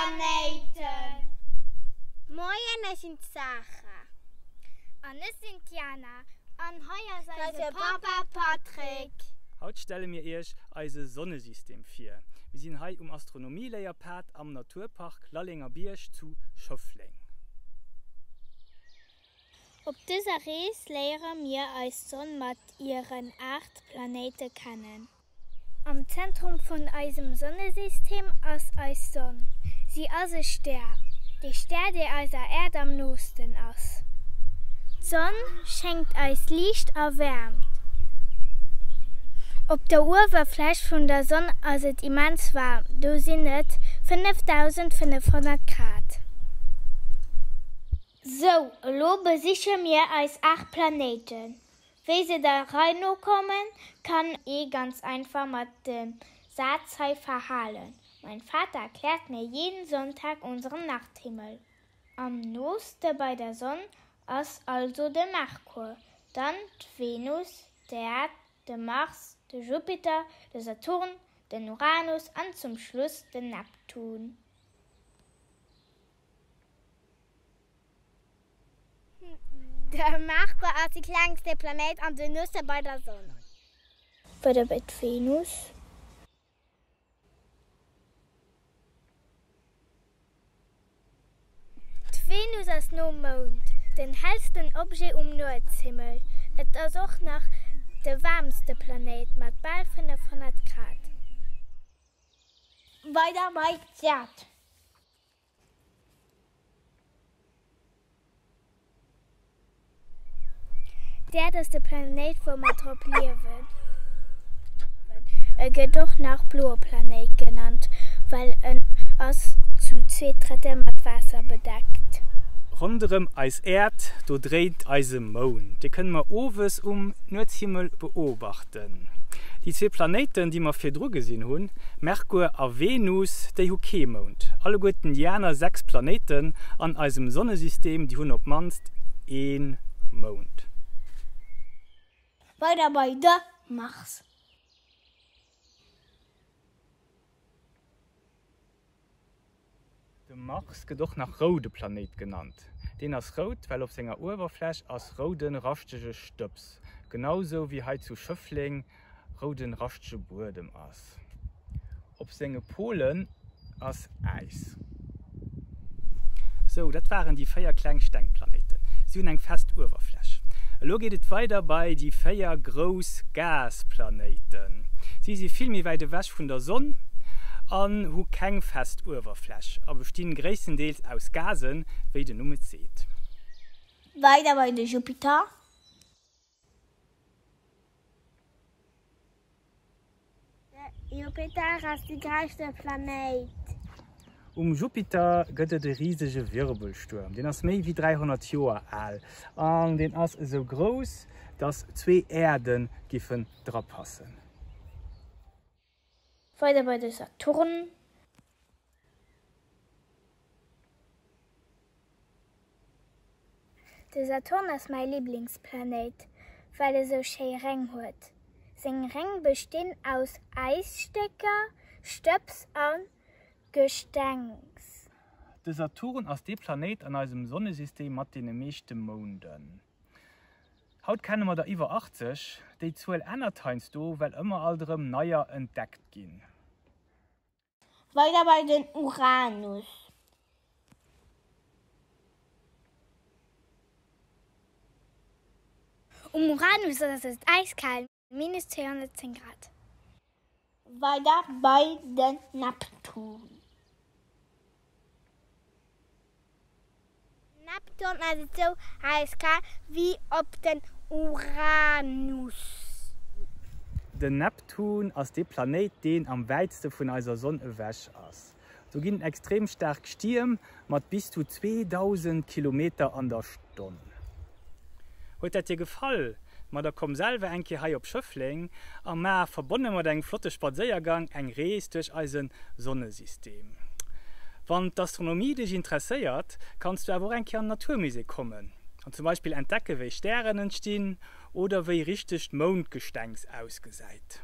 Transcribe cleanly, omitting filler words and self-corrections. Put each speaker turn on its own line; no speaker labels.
Planéiten. Moien, ech sinn d'Sarah.
An ech sinn d'Jana. An hei ass eise Papa Patrick.
Haut stelle mir iech eise Sonnesystem vir. Mir sinn hei um Astronomieléierpad am Naturpark Lallenger Bierg zu Schëffleng.
Op dëser Rees léiere mir eis Sonn mat ieren 8 Planéite kennen. Am Zentrum vun eisem Sonnesystem ass eis Sonn. Si ass e Stär, dee Stär dee eiser Äerd am noosten ass. D'Sonn schenkt eis Liicht a Wäermt. Op der Uewerfläch vun der Sonn ass et immens waarm, do sinn et 5500 Grad. Sou, elo besiche mir eis 8 Planéiten. Wéi se der Rei no kommen, kann ee ganz einfach mat dem Saz hei verhalen, Mein Vater erklärt mir jeden Sonntag unseren Nachthimmel. Am nooste bei der Sonn ass also de Merkur, dann d'Venus, d'Äerd, de Mars, de Jupiter, de Saturn, den Uranus an zum Schluss den Neptun.
De Merkur ass de klengste Planéit an den nooste bei der Sonn.
Weider bei d'Venus. D'Venus ass nom Mound den hellsten Objet um Nuetshimmel. Et ass och nach de waarmste Planéit mat bal 500 Grad.
Weider bei d'Äerd.
D'Äerd ass de Planéit wou mer drop liewen. E gëtt och nach bloe Planéit genannt, well en ass zu zweedrëttel mat Waasser bedeckt.
Ronderëm eis Äerd, do dréint eise Mound. Dee kënne mer owes um Nuetshimmel beobachten. Déi zwee Planéiten, déi mer virdru gesinn hunn, Merkur a Venus, déi hu kee Mound. Alleguerten déi aner 6 Planéiten an eisem Sonnesystem, déi hunn op d'mannst ee Mound.
Weider bei de Mars.
De Mars gëtt och nach roude Planéit genannt. Deen ass rout, well op senger Uewerfläch ass rouden, raschtege Stëbs, genau sou wéi hei zu Schëffleng rouden, raschtege Buedem ass. Op senge Polen ass Äis. Sou, dat waren déi 4 kleng Stengplanéiten. Si hunn eng fest Uewerfläch. Elo geet et weider bei déi 4 grouss Gasplanéiten. Si si vill méi wäit ewech vun der Sonn an hu keng fest Uewerfläch a bestinn gréisstendeels aus Gasen, wéi den Numm et seet.
Weider bei de Jupiter. De Jupiter ass de gréisste Planéit.
Um Jupiter gëtt et e risege Wirbelstuerm. Deen ass méi wéi 300 Joer al an deen ass esou grouss, datt zwee Äerde giffen drapassen.
Weider bei de Saturn. De Saturn ass mäi Liblingsplanéit, well e sou schéi Réng huet. Seng Réng bestinn aus Äisstécker, Stëbs a Gestengs.
De Saturn ass dee Planéit an eisem Sonnesystem mat deene meeschte Mounden. Haut kenne mer der iwwer 80. Déi Zuel ännert heiansdo, well ëmmer alt erëm neier entdeckt ginn.
Weider bei den Uranus.
Um Uranus ass et äiskal, minus 210 Grad.
Weider bei den Neptun. Neptun ass et sou äiskal wéi op den Uranus.
Den Neptun ass dee Planéit, deen am wäitste vun eiser Sonn ewech ass. Do ginn et extrem staark Stierm mat bis zu 2.000 Kilometer an der Stonn. Huet dat dir gefall? Ma da komm selwer eng Kéier hei op Schëffleng a maach, verbonne mat engem flotte Spadséiergang, eng Rees duerch eise Sonnesystem. Wann d'Astronomie dech interesséiert, kanns du awer och eng Kéier an den Naturmusée kommen an zum Beispill entdecke wéi Stären entstinn oder wéi richtegt Moundgestengs ausgesäit.